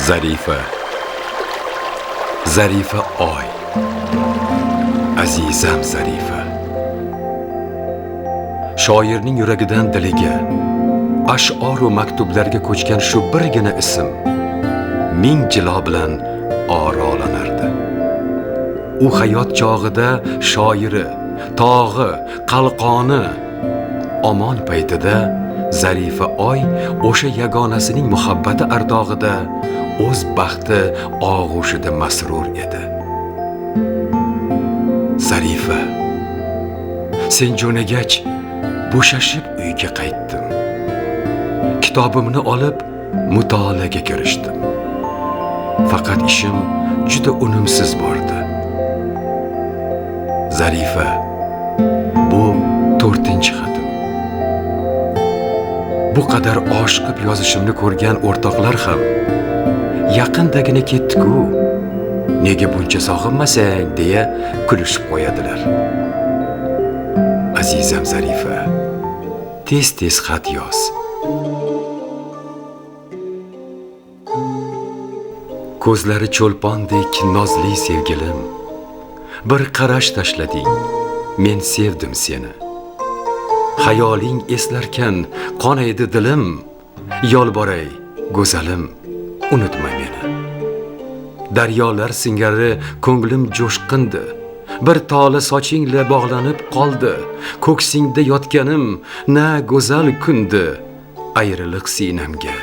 Zarifa, Zarifa oy, azizam Zarifa. Shoirning yuragidan diliga, ash'or va maktublarga ko'chgan shu birgina ism ming jilo bilan orolanardi. U hayot chog'ida shoiri, tog'i, qalqoni, omon paytida Zarifa oy o'sha yagonasining muhabbati ardog'ida o'z baxti og'ushida masrur edi. Zarifa, sen jo'nagach bo'shashib uyga qaytdim. Kitobimni olib mutolaaga kirishdim. Faqat ishim juda unumsiz bordi. Zarifa, bu 4-xatim. Bu qadar oshiqib yozishimni ko'rgan o'rtoqlar ham yaqindagina ketdi-ku, nega buncha sog'inmasang deya kulishib qo'yadilar. Azizam Zarifa, tez-tez xat yoz. Ko'zlari cho'lpondek nozli sevgilim, bir qarash tashlading, men sevdim seni. Xayoling eslarkan qonaydi dilim, yolboray go'zalim, unutma meni. Daryolar singari ko'nglim jo'shqindi, bir tola sochingla bog'lanib qoldi. Ko'ksingda yotganim na go'zal kundi, ayriliq sinamga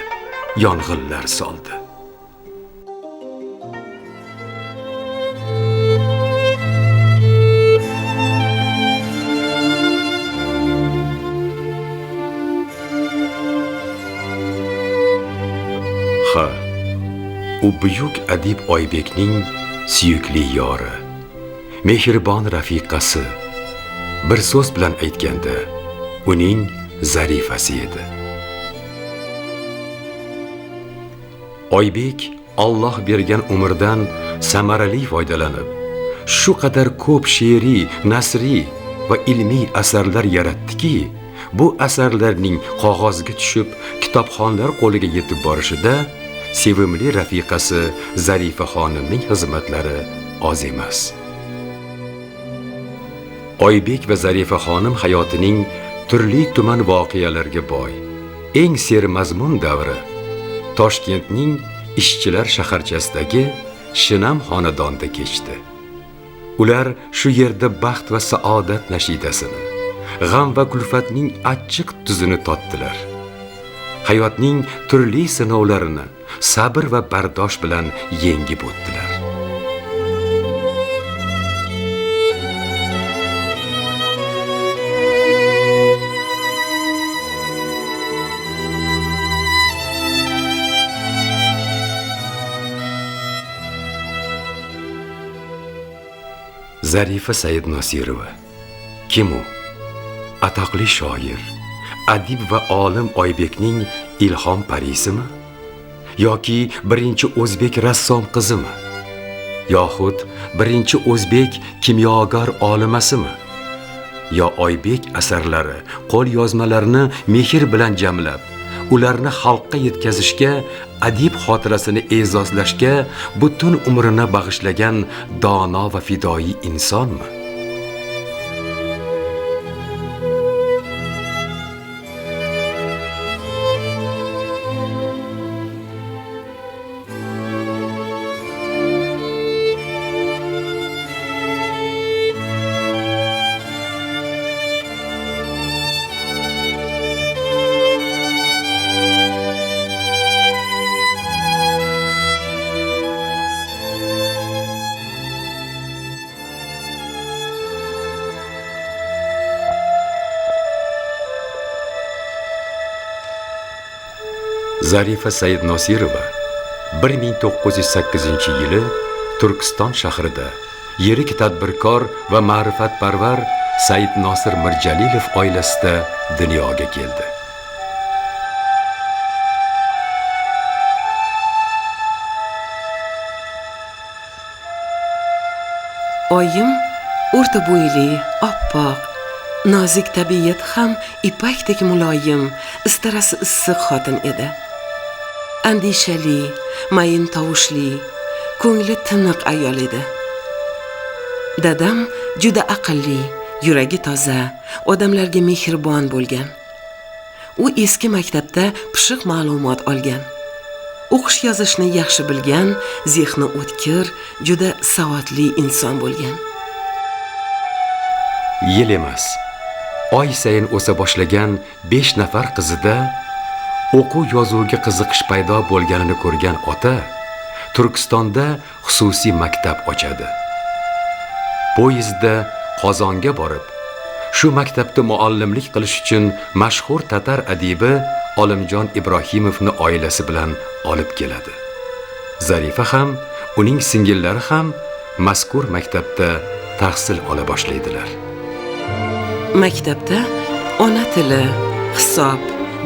yong'inlar soldi. Ha, u buyuk adib Oybekning suyukli yori, mehribon rafiqasi, bir so'z bilan aytganda, uning Zarifasi edi. Oybek Alloh bergan umrdan samarali foydalanib, shu qadar ko'p she'riy, nasriy va ilmiy asarlar yaratdiki, bu asarlarning qog'ozga tushib, kitobxonlar qo'liga yetib borishida sevimli rafiqasi Zarifa xonimning xizmatlari oz emas. Oybek va Zarifa xonim hayotining turli tuman voqealarga boy, eng sermazmun davri Toshkentning ishchilar shaharchasidagi shinam xonadonda kechdi. Ular shu yerda baxt va saodat nashidasini, g'am va kulfatning achchiq tuzini totdilar. Hayotning turli sinovlarini sabr va bardosh bilan yengib o'tdilar. Zarifa Saidnosirova kim u? Atoqli shoir, adib va olim Oybekning ilhom parisimi? Yoki birinchi o'zbek rassom qizimi? Yoxud birinchi o'zbek kimyogar olimasimi? Yo Oybek asarlari, qo'l yozmalarini mehr bilan jamlab, ularni xalqqa yetkazishga, adib xotirasini e'zozlashga butun umrini bag'ishlagan dono va fidoyi insonmi? Zarifa Saidnosirova 1908-yili Turkiston shahrida yirik tadbirkor va ma'rifatparvar Saidnosir Mirjalilov oilasida dunyoga keldi. Oyim o'rta bo'yli, oppoq, nozik tabiat ham ipakdek muloyim, istarasi issiq xotin edi. Andishali, mayin tovushli, ko'ngli tiniq ayol edi. Dadam juda aqlli, yuragi toza, odamlarga mehribon bo'lgan. U eski maktabda pishiq ma'lumot olgan. O'qish yozishni yaxshi bilgan, zehni o'tkir, juda savodli inson bo'lgan. Yil emas, oy sayin o'sa boshlagan 5 nafar qizida o'quv yozuvga qiziqish paydo bo'lganini ko'rgan ota Turkistonda xususiy maktab ochadi. Poyezdda Qozonga borib, shu maktabda muallimlik qilish uchun mashhur tatar adibi Olimjon Ibrohimovni oilasi bilan olib keladi. Zarifa ham, uning singillari ham mazkur maktabda tahsil ola boshlaydilar. Maktabda ona tili, hisob,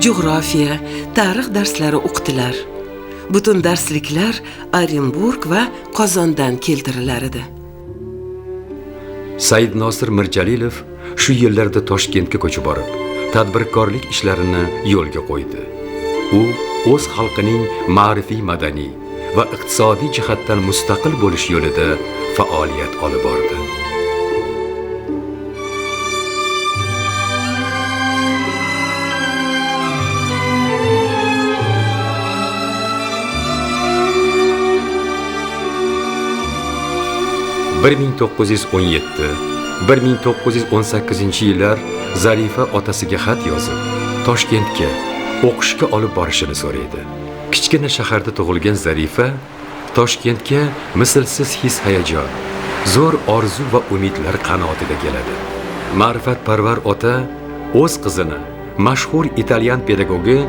jo'g'rofiya, tarix darslari o'qitilar. Butun darsliklar Orenburg va Qozondan keltirilar edi. Said Nosir Mirjalilov shu yillarda Toshkentga ko'chib borib, tadbirkorlik ishlarini yo'lga qo'ydi. U o'z xalqining ma'rifiy, madaniy va iqtisodiy jihatdan mustaqil bo'lish yo'lida faoliyat olib bordi. ...1917-1918 yillar Zarifa otasiga xat yozib, Toshkentga o'qishga olib borishini so'raydi. Kichkina shaharda tug'ilgan Zarifa Toshkentga mislsiz his-hayajon, zo'r orzu va umidlar qanotida keladi. Ma'rifatparvar ota o'z qizini mashhur italyan pedagogi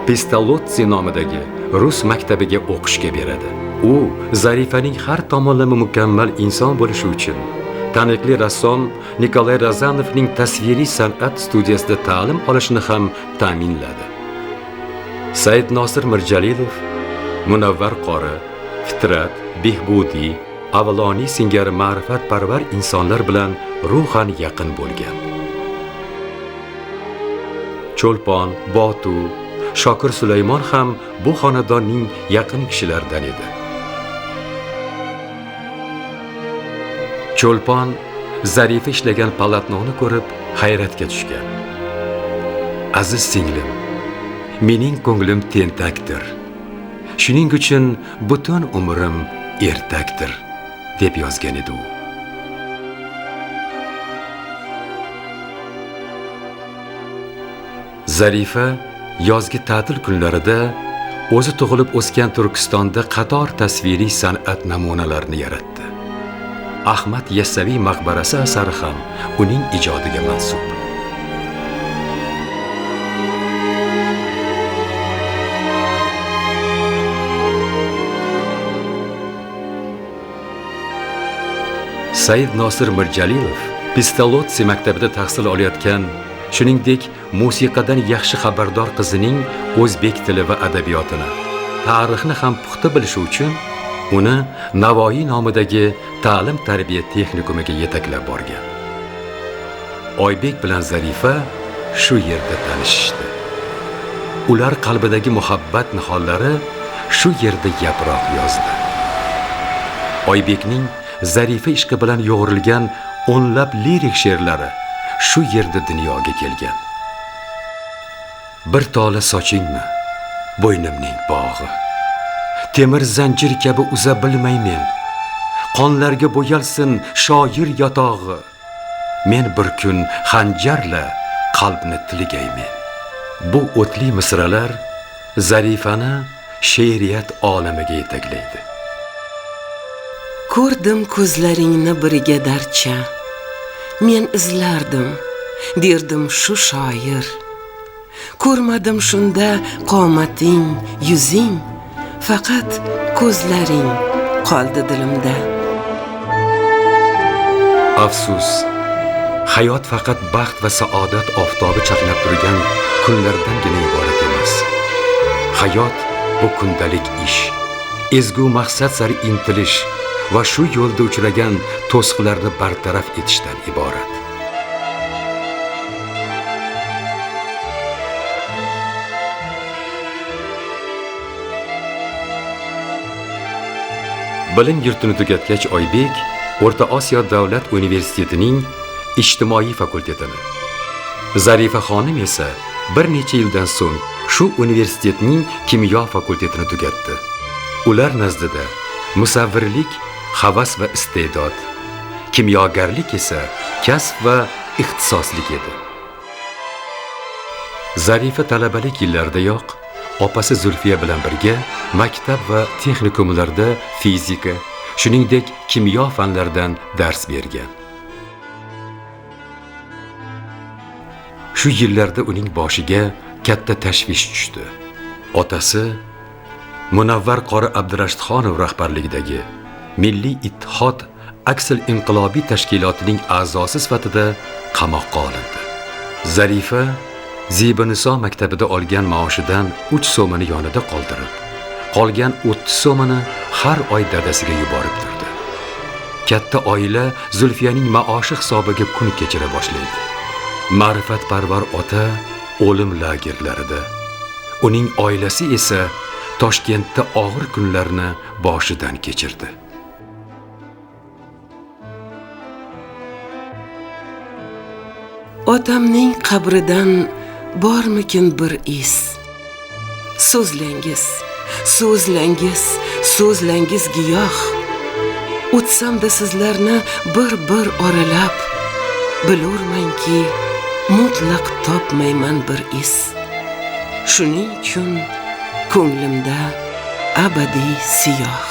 Pestalozzi nomidagi rus maktabiga o'qishga beradi. U Zarifaning har tomonlama mukammal inson bo'lishi uchun taniqli rassom Nikolay Rozanovning tasviriy san'at studiyasida ta'lim olishini ham ta'minladi. Said Nosir Mirjalilov Munavvar qori, Fitrat, Behbudiy, Avloniy singari ma'rifatparvar insonlar bilan ruhan yaqin bo'lgan. Cho'lpon, Botu, Shokir Sulaymon ham bu xonadonning yaqin kishilaridan edi. Cho'lpon Zarifa ishlagan polotnoni ko'rib hayratga tushgan. Aziz singlim, mening ko'nglim tentakdir. Shuning uchun butun umrim ertakdir, deb yozgan edi u. Zarifa yozgi ta'til kunlarida o'zi tug'ilib o'sgan Turkistonda qator tasviriy san'at namunalarini yaratdi. Ahmad Yassaviy maqbarasi asari ham uning ijodiga mansub. Said Nosir Mirjalilov Pestalozzi maktabida tahsil olayotgan, shuningdek, musiqadan yaxshi xabardor qizining o'zbek tili va adabiyotini, tarixni ham puxta bilishi uchun uni Navoiy nomidagi ta'lim-tarbiya texnikumiga yetaklab borgan. Oybek bilan Zarifa shu yerda tanishishdi. Ular qalbidagi muhabbat nihollari shu yerda yaproq yozdi. Oybekning Zarifa ishqi bilan yo'g'rilgan o'nlab lirik she'rlari shu yerda dunyoga kelgan. Bir tola sochingmi, bo'ynimning bog'i. Temir zanjir kabi uza bilmaymen. Qonlarga bo'yalsin shoir yotog'i. Men bir kun xanjarla qalbni tilgaymen. Bu o'tli misralar Zarifani she'riyat olamiga yetaklaydi. Ko'rdim ko'zlaringni biriga darcha. Men izlardim, derdim shu shoir. Ko'rmadim shunda qomating, yuzing, faqat ko'zlaring qoldi dilimda. Afsus, hayot faqat baxt va saodat oftobi chaqnab turgan kunlardangina iborat emas. Hayot bu kundalik ish, ezgu maqsad sari intilish va shu yo'lda uchragan to'siqlarni bartaraf etishdan iborat. Bilim yurtini tugatgach Oybek O'rta Osiyo Davlat Universitetining ijtimoiy fakultetini, Zarifa xonim esa bir necha yildan so'ng shu universitetning kimyo fakultetini tugatdi. Ular nazdida musavvirlik havas va iste'dod, kimyogarlik esa kasb va ixtisoslik edi. Zarifa talabalik yillaridayoq opasi Zulfiya bilan birga maktab va texnikumlarda fizika, shuningdek kimyo fanlaridan dars bergan. Shu yillarda uning boshiga katta tashvish tushdi. Otasi Munavvar qori Abdurashidxonov rahbarligidagi Milliy Ittihod aksil inqilobiy tashkilotining a'zosi sifatida qamoqqa olindi. Zarifa Zebiniso maktabida olgan maoshidan 3 so'mini yonida qoldirib, qolgan 30 so'mini har oy dadasiga yuborib turdi. Katta oila Zulfiyaning maoshi hisobiga kun kechira boshlaydi. Ma'rifatparvar ota o'lim lagerlarida, uning oilasi esa Toshkentda og'ir kunlarni boshidan kechirdi. Otamning qabridan bormikin bir iz? So'zlangiz, so'zlangiz, so'zlangiz giyoh. O'tsamda sizlarni bir-bir oralab, bilurmanki mutlaq topmayman bir iz. Shuning uchun ko'nglimda abadiy siyoh.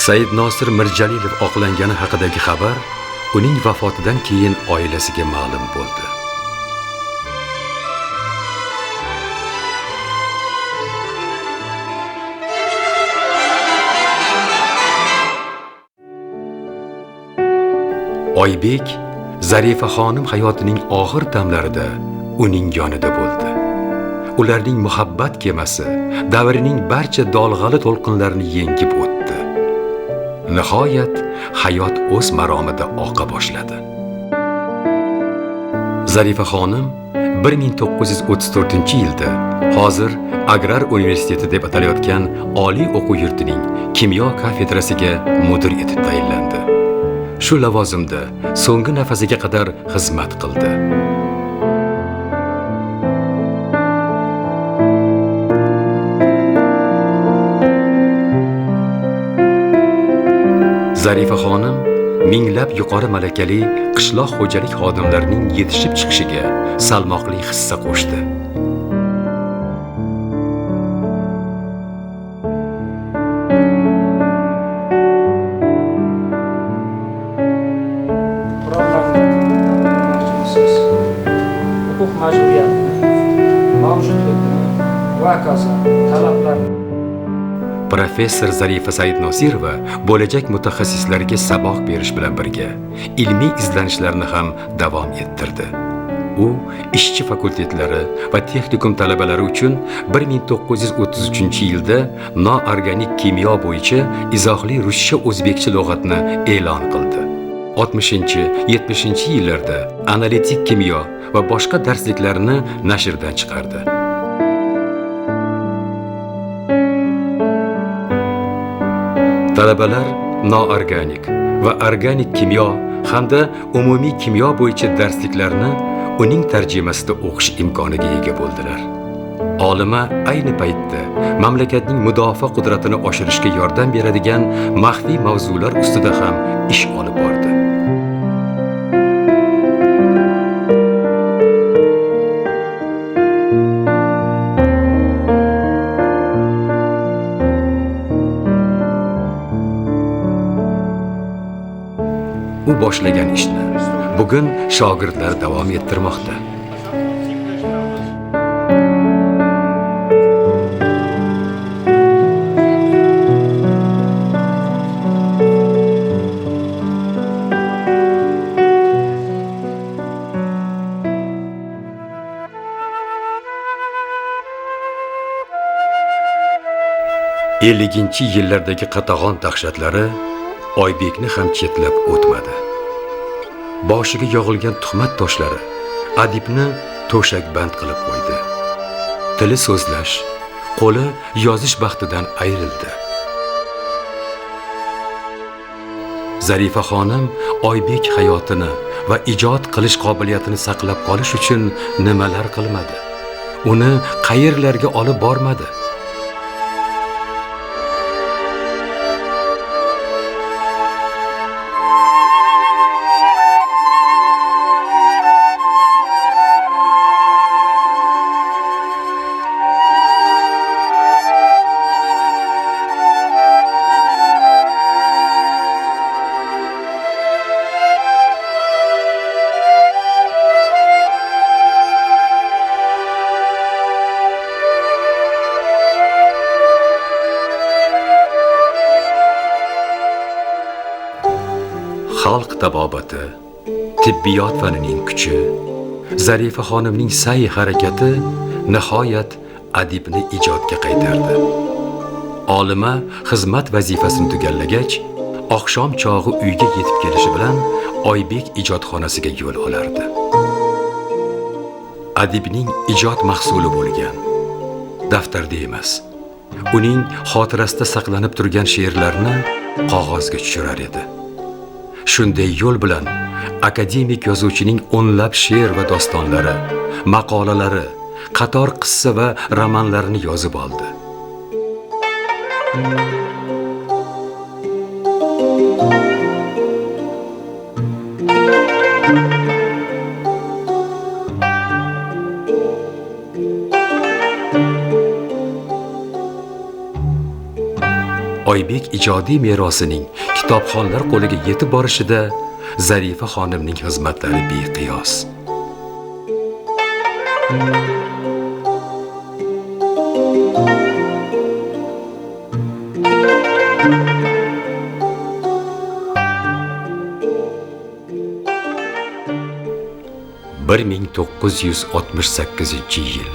Said Nosir Mirjalilov oqlangani haqidagi xabar uning vafotidan keyin oilasiga ma'lum bo'ldi. Oybek Zarifa xonim hayotining oxir damlarida uning yonida bo'ldi. Ularning muhabbat kemasi davrining barcha dolg'ali to'lqinlarini yengib o'tdi. Nihoyat hayot o'z maromida oqa boshladi. Zarifa xonim 1934-yilda hozir Agrar universiteti deb atalayotgan oliy o'quv yurtining kimyo kafedrasiga mudir etib tayinlandi. Shu lavozimda so'nggi nafasiga qadar xizmat qildi. Zarifa xonim minglab yuqori malakali qishloq xo'jalik xodimlarining yetishib chiqishiga salmoqli hissa qo'shdi. Huquq majburiyatini, mavjudlikni va hokazo talablarni. Professor Zarifa Saidnosirova bo'lajak mutaxassislarga saboq berish bilan birga ilmiy izlanishlarni ham davom ettirdi. U ishchi fakultetlari va texnikum talabalari uchun 1933-yilda noorganik kimyo bo'yicha izohli ruscha-o'zbekcha lug'atni e'lon qildi. 60-70-yillarda analitik kimyo va boshqa darsliklarni nashrdan chiqardi. Talabalar noorganik va organik kimyo hamda umumiy kimyo bo'yicha darsliklarni uning tarjimasida o'qish imkoniga ega bo'ldilar. Olima ayni paytda mamlakatning mudofaa qudratini oshirishga yordam beradigan maxfiy mavzular ustida ham ish olib bordi. U boshlagan ishni bugun shogirdlar davom ettirmoqda. Elliginchi yillardagi qatag'on dahshatlari Oybekni ham chetlab o'tmadi. Boshiga yog'ilgan tuhmat toshlari adibni to'shakband qilib qo'ydi. Tili so'zlash, qo'li yozish baxtidan ayrildi. Zarifa xonim Oybek hayotini va ijod qilish qobiliyatini saqlab qolish uchun nimalar qilmadi? Uni qayerlarga olib bormadi? Xalq tabobati, tibbiyot fanining kuchi, Zarifa xonimning sa'y harakati nihoyat adibni ijodga qaytardi. Olima xizmat vazifasini tugallagach, oqshom chog'i uyga yetib kelishi bilan Oybek ijodxonasiga yo'l olardi. Adibning ijod mahsuli bo'lgan daftarda emas, uning xotirasida saqlanib turgan she'rlarni qog'ozga tushirar edi. Shunday yo'l bilan akademik yozuvchining o'nlab she'r va dostonlari, maqolalari, qator qissa va romanlarini yozib oldi. Oybek ijodiy merosining kitobxonlar qo'liga yetib borishida Zarifa xonimning xizmatlari beqiyos. ...1968-yil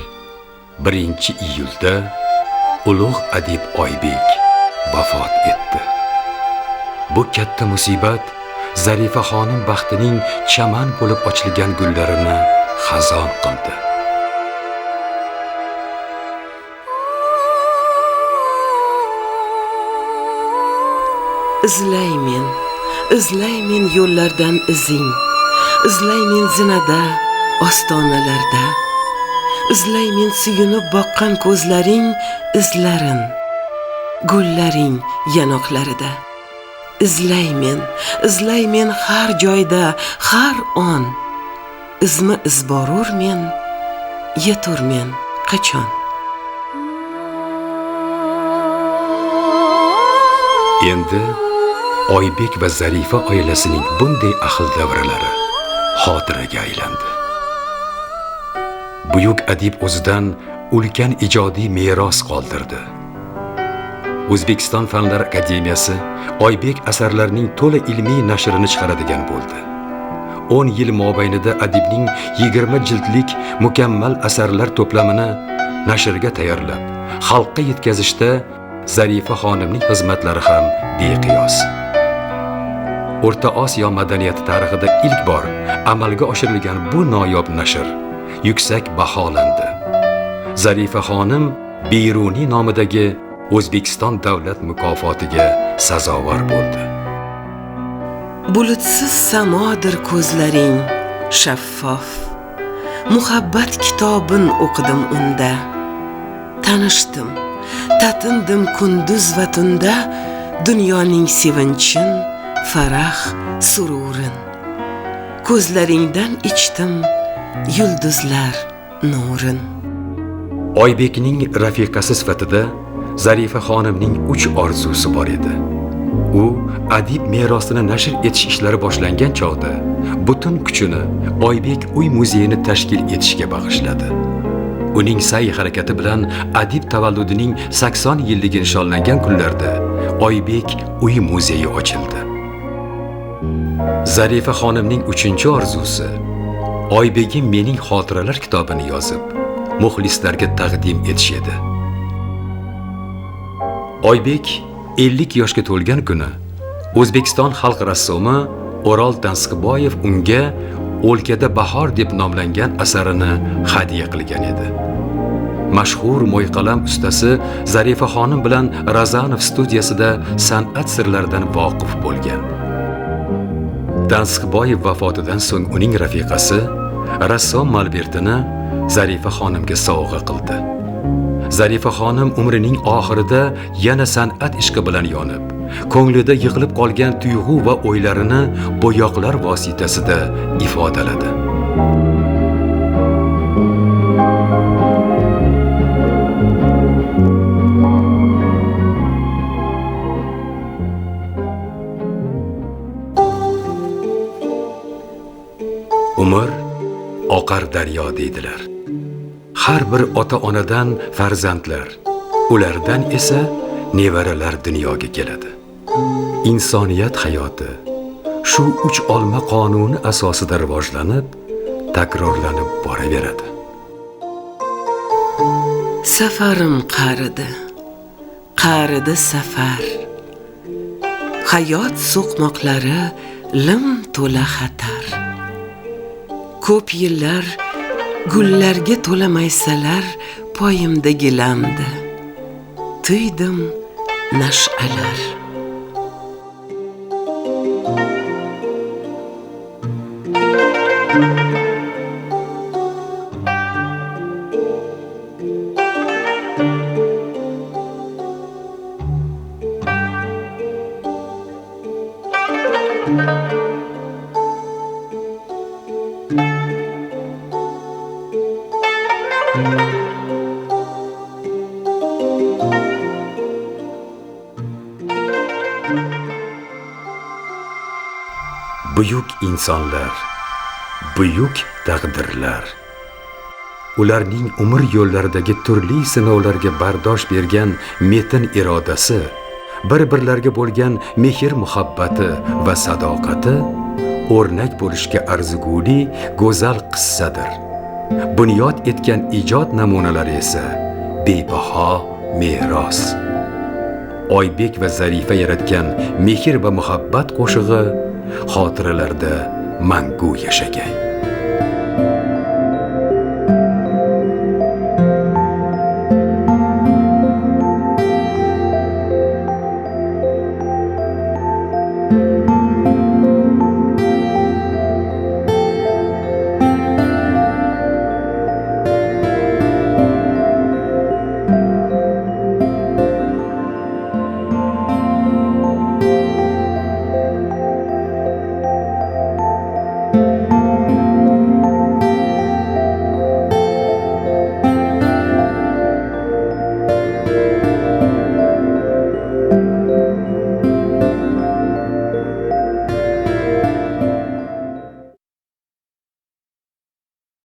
1-iyulda ulug' adib Oybek vafot etdi. Bu katta musibat Zarifa xonim baxtining chaman bo'lib ochilgan gullarini xazon qildi. Izlaymen, izlaymen yo'llardan izing. Izlaymen zinada, ostonalarda. Izlaymen suyunib boqqan ko'zlaring izlarin, gullaring yanoqlarida. Izlaymen, izlaymen har joyda, har on. Izma iz borurmen, yeturmen qachon. Endi Oybek va Zarifa oilasining bunday ahil davralari xotiraga aylandi. Buyuk adib o'zidan ulkan ijodiy meros qoldirdi. O'zbekiston Fanlar Akademiyasi Oybek asarlarining to'la ilmiy nashrini chiqaradigan bo'ldi. 10 yil mobaynida adibning 20 jildlik mukammal asarlar to'plamini nashrga tayyorlab, xalqqa yetkazishda Zarifa xonimning xizmatlari ham beqiyos. O'rta Osiyo madaniyati tarixida ilk bor amalga oshirilgan bu noyob nashr yuksak baholandi. Zarifa xonim Beruniy nomidagi O'zbekiston davlat mukofotiga sazovor bo'ldi. Bulutsiz samodir ko'zlaring shaffof. Muhabbat kitobin o'qidim unda. Tanishdim, tatindim kunduz va tunda dunyoning sevinchin, farah, sururin. Ko'zlaringdan ichdim yulduzlar nurin. Oybekning rafiqasi sifatida Zarifa xonimning 3 orzusi bor edi. U adib merosini nashr etish ishlari boshlangan chog'da butun kuchini Oybek uy muzeyini tashkil etishga bag'ishladi. Uning sa'y harakati bilan adib tavalludining 80 yilligi nishonlangan kunlarda Oybek uy muzeyi ochildi. Zarifa xonimning 3-orzusi Oybegim mening xotiralar kitobini yozib, muxlislarga taqdim etish edi. Oybek 50 yoshga to'lgan kuni O'zbekiston xalq rassomi O'rol Tansiqboyev unga O'lkada bahor deb nomlangan asarini hadya qilgan edi. Mashhur mo'yqalam ustasi Zarifa xonim bilan Razanov studiyasida san'at sirlaridan voqif bo'lgan. Tansiqboyev vafotidan so'ng uning rafiqasi rassom molbertini Zarifa xonimga sovg'a qildi. Zarifa xonim umrining oxirida yana san'at ishqi bilan yonib, ko'nglida yig'ilib qolgan tuyg'u va o'ylarini bo'yoqlar vositasida ifodaladi. Umr oqar daryo deydilar. Har bir ota-onadan farzandlar, ulardan esa nevaralar dunyoga keladi. Insoniyat hayoti shu uch olma qonuni asosida rivojlanib, takrorlanib boraveradi. Safarim qaridi, qaridi safar. Hayot so'qmoqlari lim to'la xatar. Ko'p yillar gullarga to'la maysalar poyimda gilamdi. Tuydim nash'alar. Buyuk insonlar, buyuk taqdirlar. Ularning umr yo'llaridagi turli sinovlarga bardosh bergan metin irodasi, bir-birlariga bo'lgan mehr-muhabbati va sadoqati o'rnak bo'lishga arziguli go'zal qissadir. Bunyod etgan ijod namunalari esa bebaho meros. Oybek va Zarifa yaratgan mehr va muhabbat qo'shig'i xotiralarda mangu yashagay.